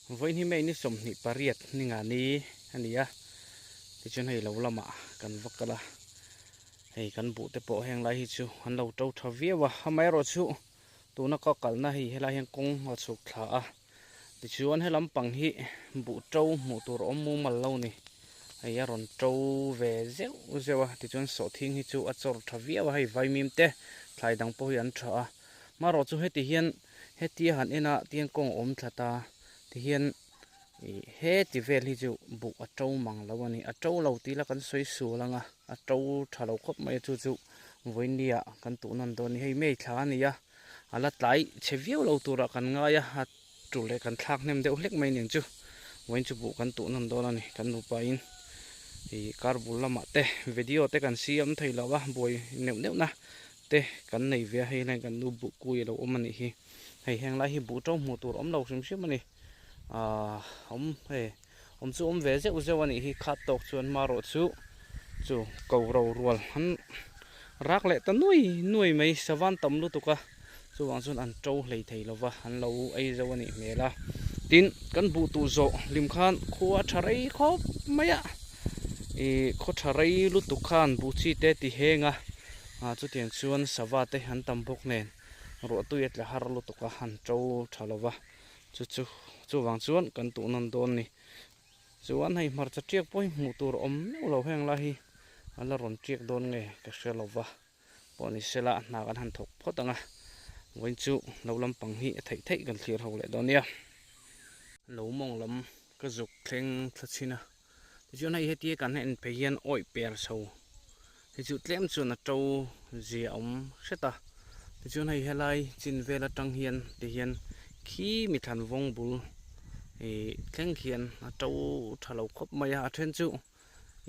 Vawiin hi May ni 28 ni nga ni a ni a, tichuan hei lo lamah kan va kal a, hei kan buh te pawh heng lai hi chu an lo to tha viau a, amaherawh chu tuna ka kalna hei helai hian kawng a chhuk thla a, tichuan he lampang hi buh to hmuh tur a awm mumal lo ni, hei a rawn to ve zeuh zeuh a, tichuan sawhthing hi chu a chawr tha viau a, hei vaimim te thlai dang pawh hi an tha a, amaherawh chu heti hian. Hetia han en a tiang kawng a awm thlat a tihian ih heti vel hi chu buh a to mang lo a ni a to lo tih ila kan sawi sual ang a a to tha lo khawp mai a chu chu vawinia kan tuh nawn dawn a ni hei May thla a ni a a la tlai chhe viau lo turah kan ngai a a tu leh kan thlak hnem deuh hlek mai nen chu vawiin chu buh kan tuh nawn dawn a ni kan nupa in ih kar bul lamah te video te kan siam thei lo a buai neuh neuh na. Te kan nei ve a hei hian kan nu buh kui a lo awm a nih hi hei heng lai hi buh to hmuh tur awm lo hrim hrim a ni ahh awm hei awm chu awm ve zeuh zeuh a nih hi khat tawk chuan marawh chu chu ko ro rual an rak leh ta nuai nuai mai savan tam lutuk a chuvang chuan an to hlei thei lo va an lo ei zo a nih hmel a tin kan buh tuh zawh hlim khan khua a tha rei khawp mai a ih khaw tha rei lutuk khan buh chi te ti heng a. Ah chutiang chuan sava te an tam bawk nen ruah tui a tla har lutuk a han to tha lo va chu chu chuvang chuan kan tuh nawn dawn ni chuan hei hmarcha tiak pawh hi hmuh tur a awm meuh lo heng lai hi a la rawn tiak dawn nge ka hre lo va pawh ni sela hna kan han thawk phawt ang a vawiin chu lo lampang hi a theih theih kan thlir ho leh dawn nia lo mawng lam ka zuk thleng thla chhin a. Tichuan hei hetia kan en phei hian awih per chho hi chu tlem chuan a to zia awm hret a tichuan hei helai chin vel atang hian ti hian khi mi thlan vawng bul ih thleng khian a to tha lo khawp mai a a then chu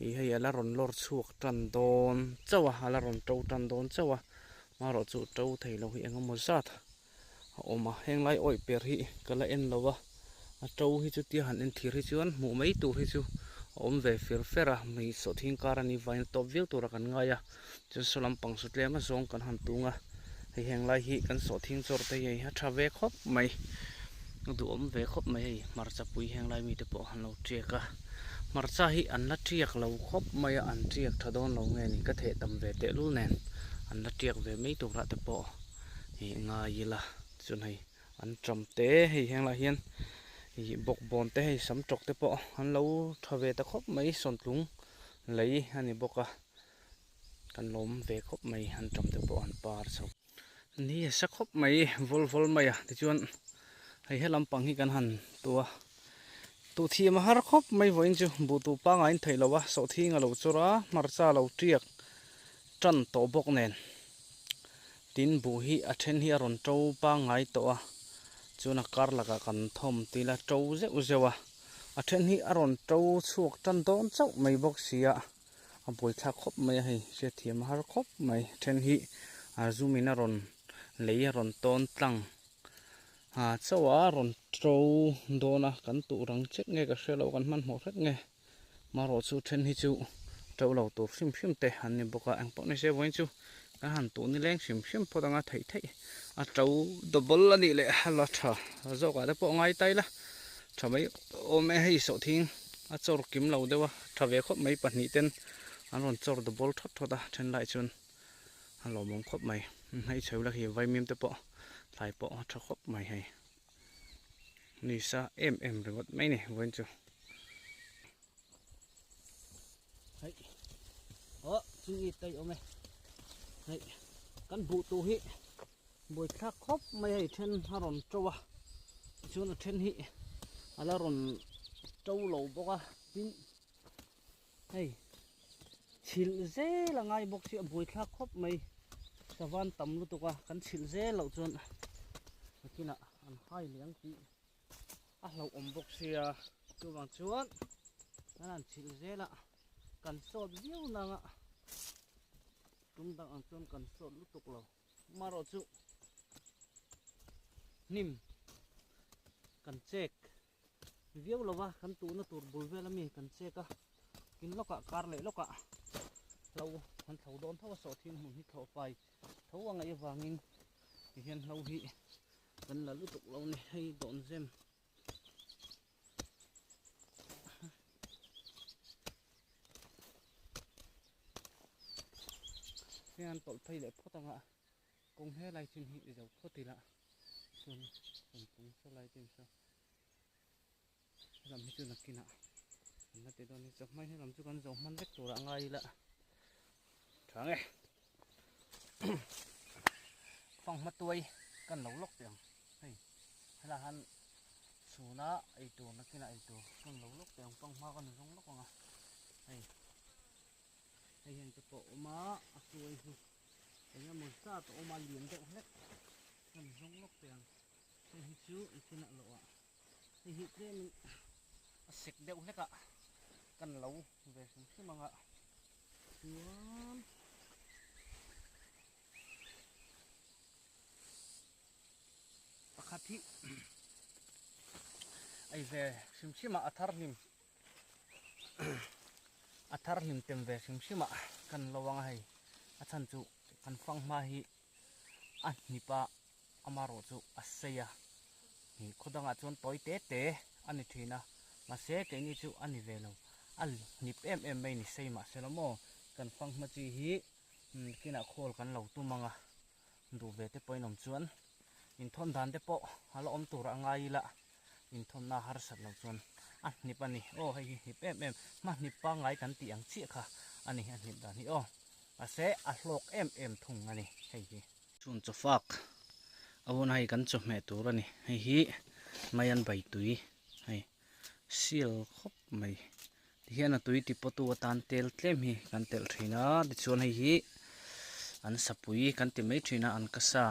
ih hei a la rawn lawr chhuak tan dawn chauh a a la rawn to tan dawn chauh a amaherawh chu to thei lo hi eng emaw zat a awm a heng lai awih per hi ka la en lo a a to hi chutia han en thir hi chuan hmuh mai tur hi chu a awm ve fer fer a hmei sawhthing kar a nih vangin tawp viau tura kan ngai a chuan saw lampang saw tlem a zawng kan han tung a hei heng lai hi kan sawhthing chawr te hi hei a tha ve khawp mai a duhawm ve khawp mai hei hmarcha pui heng lai mite pawh an lo tiak a hmarcha hi an la tiak lo khawp mai a an tiak tha dawn lo nge ni ka theh tam ve tehlul nen an la tiak ve mai turah te pawh. Ih ngai ila chuan hei an ṭam te hei heng lah hian ih bawkbawn te hei sam tawk te pawh an lo ṭha ve ta khawp mai sawntlung lei a ni bawk a kan lawm ve khawp mai an ṭam te pawh an par chho ni a sa khawp mai vawl vawl mai a tichuan hei he lampang hi kan han tua tuh thiam a har khawp mai vawiin chu buh tuh pangngai in theih loh a sawhthing a lo chawr a hmarcha a lo tiak tan tawh bawk nen. Tin buh hi a then hi a rawn to pangngai tawh a, chuan a kar lakah kan thawm til a to zeuh zeuh a, a then hi a rawn to chhuak tan dawn chauh mai bawk si a, a buaithlak khawp mai a hei hriatthiam a har khawp mai, a then hi a zum in a rawn lei a rawn tawn tlang a chauh a a rawn to dawn a, kan tuh rang chet nge ka hria lo kan hmanhmawh hret nge. Marawh chu then hi chu to lo tur hrim hrim te an ni bawk a engpawh ni se vawiin chu kan han tuh nileng hrim hrim phawt anga theih theih a to double a nih leh a la tha zawk ah te pawh a ngai ta ila tha mai awm e hei sawhthing a chawr kim lo deuh a tha ve khawp mai pahnih ten an rawn chawr double thawt thawt a then lai chuan a lawmawm khawp mai hei chheu la khi vaimim te pawh thlai pawh a tha khawp mai hei. Ni sa em em ringawt mai ni vawiin chu. Hei oh chu i tei awm e hei kan buh tu hi buai thlak khawp mai hei then a rawn to a tichuan a then hi a la rawn to lo bawk a tin hei chhilh zel a ngai bawk si a buai thlak khawp mai savan tam lutuk a kan chhilh zel loh chuan nakinah an hai leh ang tih a hlauhawm bawk sia chuvang chuan kan han chhilh zel a kan sawt viau nang a tum dang ang chuan kan sawt lutuk lo marawh chu hnim kan chek. Viau lova kan tuhna tur bul vel ami kan check a tin lawkah kar leh lawkah hlo kan thlo dawn tho a sawhthing hmun hi thlawh fai tho a ngaih avangin tihian hlo hi kan la lutuk lo ni hei dawn zem. Hian tawlh phei leh phawt anga kawng helai chin hi i zo phawt ila chuan rawn pung saw lai chin saw helam hi chu nakinah kan la ti dawn a ni chawhmai helam chu kan zo hman vek turah a ngai ila tha nge fanghma tuai kan lo lawk teh ang hei helaiah hian chhuna eitur nakinah eitur kan lo lawk teh ang fanghma kan zawng lawk ang a hei. Hei hian te pawh a awm a, a tuai hi eng emaw zat a awm a, lian deuh hlek kan zawng lawk teh ang. Hei hi chu engtinah loh ah hei hi tlemin a sek deuh hlek a, kan lo ve hrim hrim ang a chuan pakhat hi ei ve hrim hrim a, a thar hlim. A thar hlim tem ve hrim hrim a kan lo ang a hei a chhan chu kan fang hma hi a hnip a amarawh chu a sei a ih khaw dangah chuan tawi te te a ni thin a mahse keini chu a ni ve lo a hnip em em mai ni sei mahse la maw kan fang hma chi hi kinah khawl kan lo tum ang a duh ve te pawh in awm chuan inthawn dan te pawh a la awm tur a ngai ila. Inthawnna harsat lo chuan a hnip a ni. Aw hei hi hnip em em, hma hnip pangngai kan tih ang chiah kha a ni a hnip dan hi aw. Mahse a hlawk em em thung a ni hei hi. Chhun chaw fak a hun hei kan chawhmeh tur a ni. Hei hi mai an bai tui hei sial khawp mai. Tihian a tui tipawtu atan tel tlem hi kan telh thin a, tichuan hei hi an sapui kan ti mai thin a an kasa.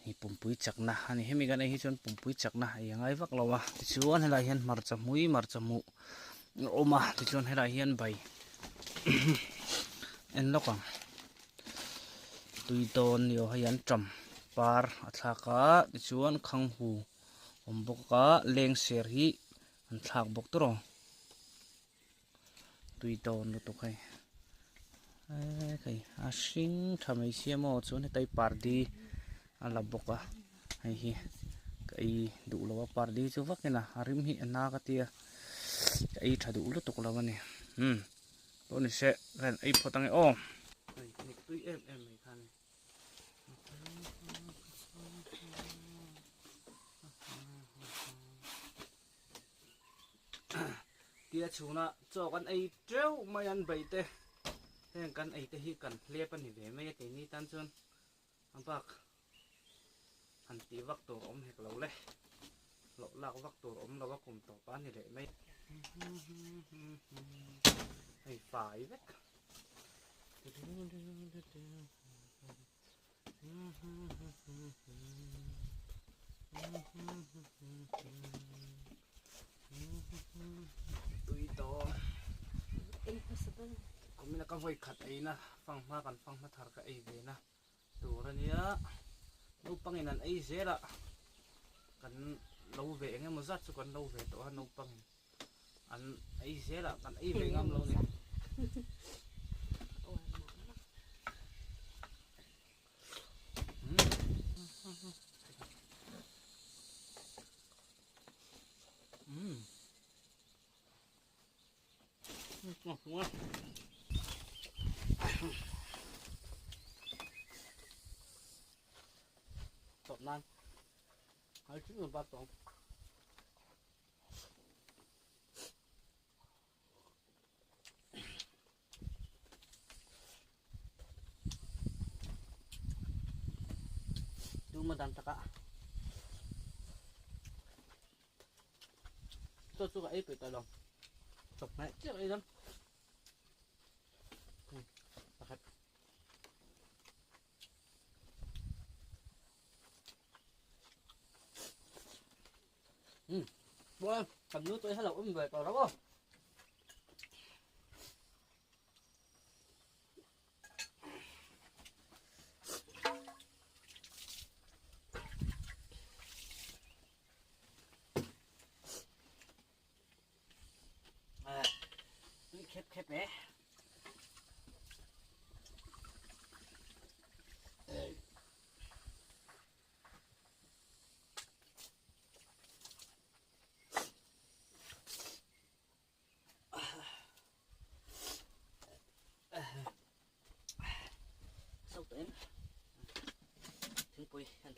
Hei pumpui chakna a ni hemi kan ei hi chuan pumpui chakna ei a ngai vak lo a tichuan helai hian hmarcha hmui hmarcha hmuh a awm a tichuan helai hian bai en lawk ang tui dawn ni aw hei an tam par a thlak a tichuan khanghu awm bawk a lengser hi an thlak bawk tawh rawh. Tui dawn lutuk hei eee hei a hring tha mai sia maw chuan heta hi pardi a la bawk a hei hi ka ei duh lo a pardi chu vak in a a rim hi a na ka tia ka ei tha duh lutuk lo a ni umm pawh ni se ka han ei phawt ange aw. Hei hnik tui em em mai kha a ni. Tia chhunah chaw kan ei teuh mai an beih te heng kan ei te hi kan hlep a ni ve mai a keini tan chuan a bak han tih vak tur awm hek lo le hlawh lak vak tur awm lo a kum tawp a ni leh mai hei fai vek. Tui tawh kumina ka vawi khat ei na fanghma kan fanghma thar ka ei ve na tur ania naupangin an ei zel a kan lo ve eng emaw zat chu kan lo ve tawh a naupangin an ei zel a kan ei ve ngam lo ni. Tawp nan hai chu ba tawng. Tuma dan taka. Cho chu ka ei peih tawh lo. Chawp hmeh chiah ei dam. Pakhat. Ui, cầm nước tôi hết là uống về còn đâu không? À, khép khép bé.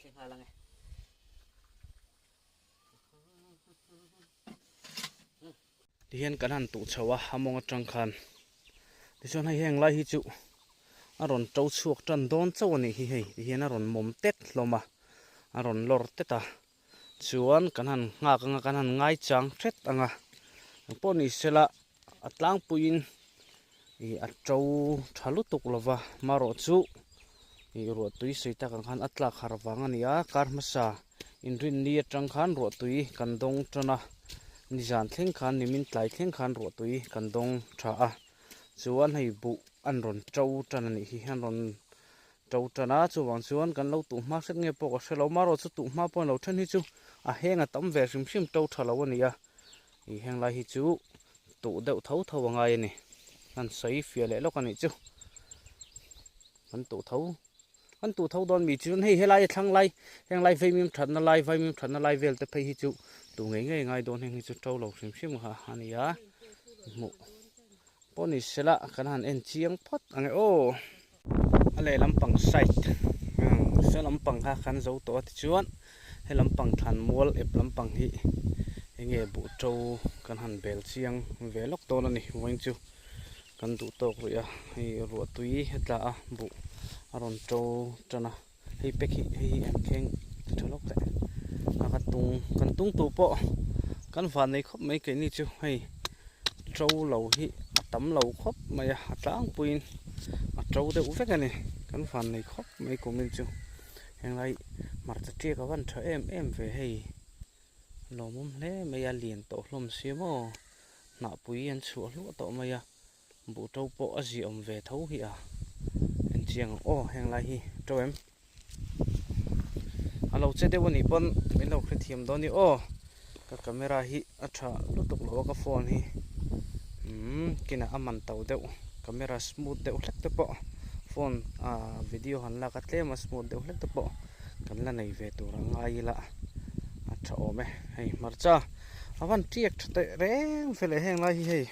thli nghal ange. Tihian kan han tuh chho a a mawng atang khan tichuan hei heng lai hi chu a rawn to chhuak tan dawn chauh a nih hi hei tihian a rawn mawm tet hlawm a a rawn lawr tet a chuan kan han nghak anga kan han ngai chang hret anga engpawh ni sela a tlangpuiin ih a to tha lutuk lova marawh chu ih ruahtui sawi tak ang khan a tlak har vang a ni a kar hmasa inrinni atang khan ruahtui kan dawng tan a nizan thleng khan nimin tlai thleng khan ruahtui kan dawng tha a chuan hei buh an rawn to tan a nih hi an rawn to tan a chuvang chuan kan lo tuh hma hret nge pawh ka hrelo marawh chu tuh hma pawh an lo then hi chu a heng a tam ve hrim hrim to tha lo a ni a. Ih heng lai hi chu tuh deuh tho tho a ngai a ni an sawi fiah leh lawk a nih chu kan tuh tho kan tuh tho dawn mi chuan hei helai a thlang lai heng lai vaimim thatna lai vaimim thatna lai vel te phei hi chu tuh ngei ngei a ngai dawn heng hi chu to lo hrim hrim kha a ni a hmuh pawh ni sela kan han en chiang phawt ang e aw a lehlam pang side saw lampang kha kan zo tawh a tichuan he lampang thlan mual ep lampang hi enge buh to kan han bel chiang ve lawk dawn a ni vawiin chu kan duh tawk rih a hei ruah tui a tla a buh a rawn to tan a hei pack hi hei hi an thleng ti tha lawk teh a ka tung kan tung tur pawh kan van nei khawp mai keini chu hei to lo hi a tam lo khawp mai a a tlangpuiin a to deuh vek a ni kan van nei khawp mai kumin chu henglai hmarcha tiak a van tha em em ve hei lawmawm hle mai a lian tawh hlawm si maw hnahpui an chhuah hluah tawh mai a. Buh to pawh a ziah awm ve tho hi a en chiang ang aw heng lai hi to em a lo che deuh a nih pawn min lo hrethiam dawn ni aw ka camera hi a tha lutuk lo a ka phone hi umm kinah a man to deuh camera smooth deuh hlek te pawh phone ah video han lak a tlem a smooth deuh hlek te pawh kan la nei ve tur a ngai ila a tha awm e hei hmarcha a van tiak tha teh reng ve leh heng lai hi hei.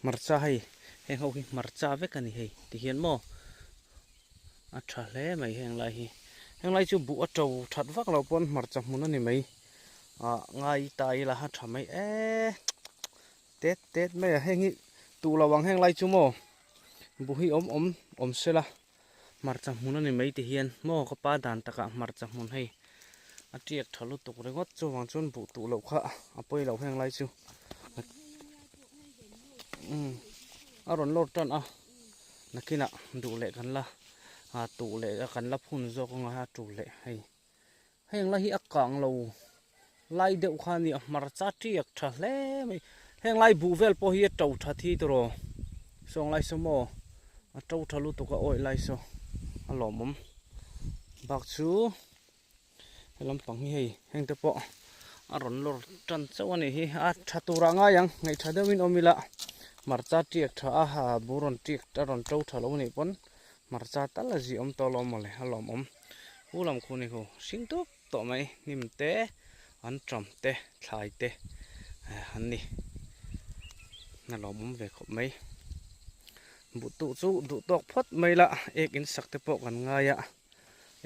Hmarcha hei heng ho hi hmarcha vek a ni hei ti hian maw a tha hle mai heng lai hi heng lai chu buh a to that vak loh pawn hmarcha hmun a ni mai ah ngai ta ila a tha mai e tet tet mai a heng hi tuh lo ang heng lai chu maw buh hi awm awm awm sela hmarcha hmun a ni mai ti hian maw ka pa dan takah hmarcha hmun hei a tiak tha lutuk ringawt chuvang chuan buh tuh loh kha a pawi lo heng lai chu umm a rawn lawr tan a nakinah duh leh kan la ah tuh leh a kan la phun zawk anga a tul leh hei heng lai hi a kang lo lai deuh kha a ni a hmarcha tiak tha hle mai heng lai buh vel pawh hi a to tha thi tawh sawng lai saw maw a to tha lutuk a awih lai saw a lawmawm bak chu he lampang hi hei heng te pawh a rawn lawr tan chauh a nih hi a tha turah ngai ang ngaih tha deuhin awm ila hmarcha tiak tha a ha bur rawn tiak a rawn to tha lo anih pawn hmarcha tal a ziah awm tawh alawm mawle a lawmawm pu lam khu ni khu hring tup tawh mai hnim te an ṭam te thlai te an ni a lawmawm ve khawp mai buh tuh chu duh tawk phawt mai la ek in sak te pawh kan ngai a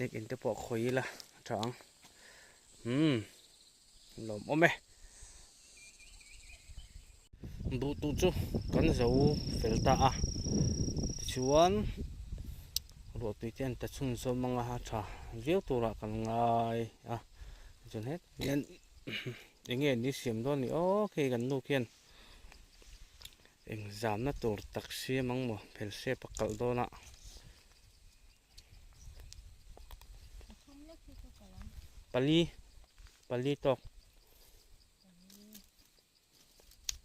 ek in te pawh khawi ila a tha ang umm lawmawm e buh tuh chu kan zo fel ta a tichuan ruah tui te an ta chhun zawm anga a tha viau turah kan ngai a tichuan hetah hian eng nge ni siam dawn ni aw khi kan nu khian eng zamna tur tak siam ang maw phel shape a kalh dawn a. Pali pali tawk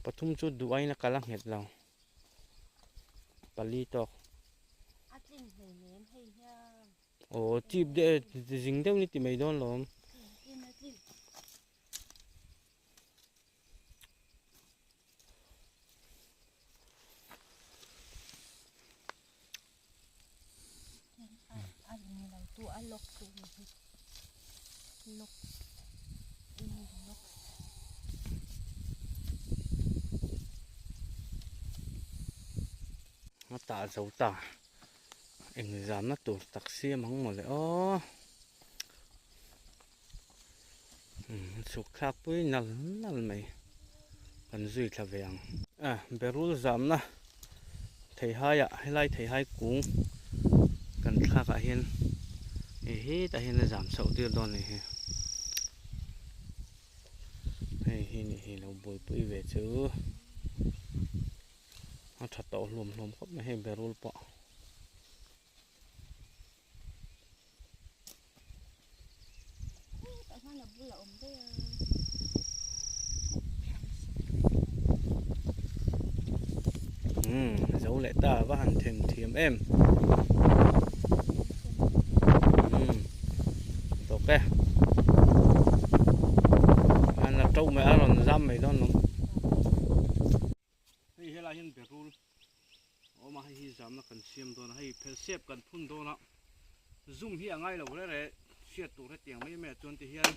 pathum chu duh aiin a kal a nghet lo pali tawk aw chip deuh zing deuh ni ti mai dawn lawm. A tah zo ta eng zamna tur tak siam ang mawle aw. Chhuk thlak pui nal nal mai kan zui thla ve ang. Berul zamna theihai ah helai theihai kung kan thlak ah hian hei hetah hian a zam chhoh tir dawn a ni hi. Hei hi nih hi lo buaipui ve chu a tha tawh hluam hluam khawp mai hei berul pawh. Umm zo leh ta va han them thiam em umm tawk e an la to mai a rawn zam mai dawn lawm hei helai hian berul a awm a hei hi zamna kan siam dawn a hei phelsep kan phun dawn a zum hi a ngai lo reng reng hriat tur hetiang mai mai ah chuan ti hian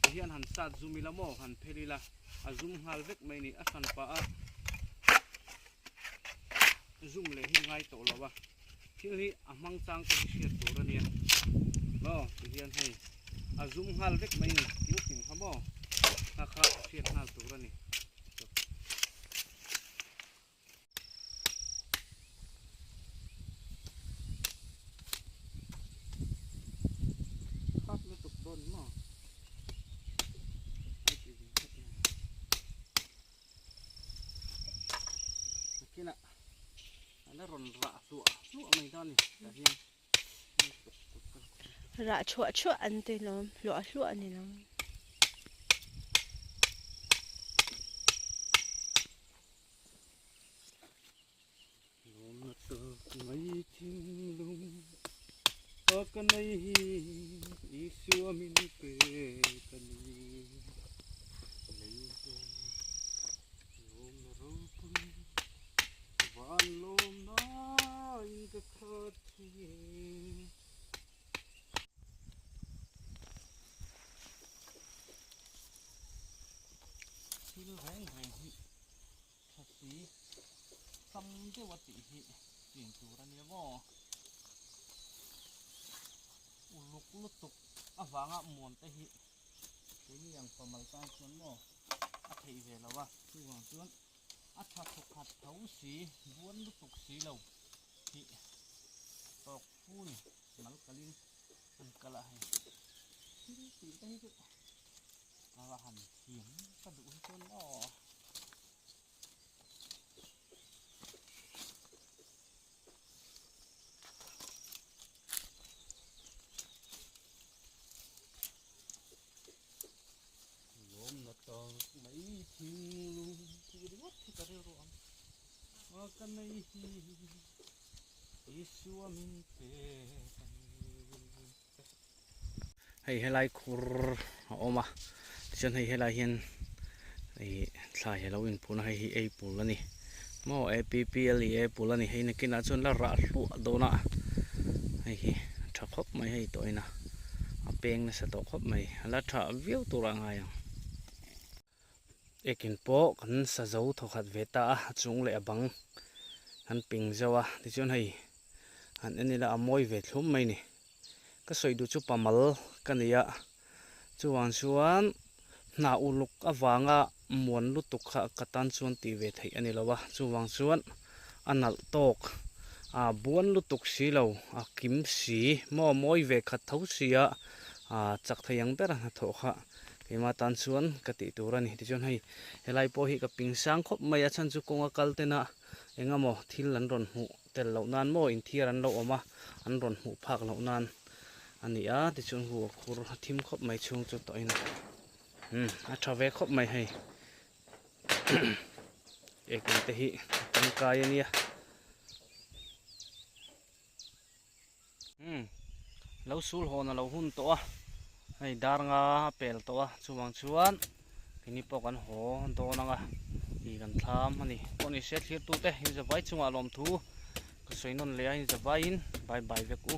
ti hian han sat zum ila maw han phel ila a zum nghal vek mai a ni a hran pah a zum leh hi ngai tawh lo a thil hi a hmang chang te hi hriat tur a nia maw ti hian hei a zum nghal vek mai a ni kil tin kha maw kha kha hriat nghal tur a ni. Khat lutuk dawn maw ai ti zing khat mai nakinah a la rawn rah hluah hluah mai dawn a ni tah hian Rah thuah thuah an ti lawm hluah hluah a ni lo. Lawmna tak mai thinlung a ka nei hi Isua min pe ka ni. Lei zawng lawmna ropui van lawmna in ka khat thin. Thil reng reng hi tha si sam deuh a tih hi chin tur a nia maw? Uluk lutuk avanga muan te hi keini ang pamal tan chuan maw a theih ve lo a, chuvang chuan a tha thawkhat tho si, buan lutuk si lo hi tawk fu ni mal kalin an kal a hei thil tih te hi chu a va han thiam ka duh hi chuan maw. Lawmna tak mai thinlung tih ringawt hi ka rilru ang a ka nei hi Isua min pe ka ni. Hei helai khur a awm a tichuan hei helai hian ih thlai a lo inphun a hei hi apple a ni maw a p p l e apple a ni hei nakinah chuan la rah hluah dawn a hei hi a tha khawp mai hei tawhin a a peng nasa tawh khawp mai a la tha viau tur a ngai ang. Ekin pawh kan sa zo thawkhat ve ta a a chung leh a bang kan ping zeuh a tichuan hei han en ila a mawi ve thlum mai a ni. Ka sawi duh chu pamal ka nei a, chuvang chuan hna uluk avanga muan lutuk kha ka tan chuan tih ve theih a ni lo a, chuvang chuan a nalh tawk, a buan lutuk si lo, a kim si, maw mawi ve khat tho si a, a chak thei ang ber a hnathawh kha keimah tan chuan ka tih tur a ni. Tichuan hei helai pawh hi ka ping sang khawp mai a, chhan chu kawnga kal tena engemaw thil an rawn hmuh. Tel loh nan maw inthiar an lo awm a, an rawn hmuh phak loh nan a ni a, tichuan hu a khur a thim khawp mai chhung chu tawhin a umm a tha ve khawp mai hei ekin te hi a tangkai a nia umm lo sul hawn a lo hun tawh a hei dar nga a pel tawh a chuvang chuan keini pawh kan haw dawn ang a tih kan thlam a ni pawh ni se thlir tute in zavai chungah lawmthu ka sawi nawn leh a in zavaiin bye bye vek u.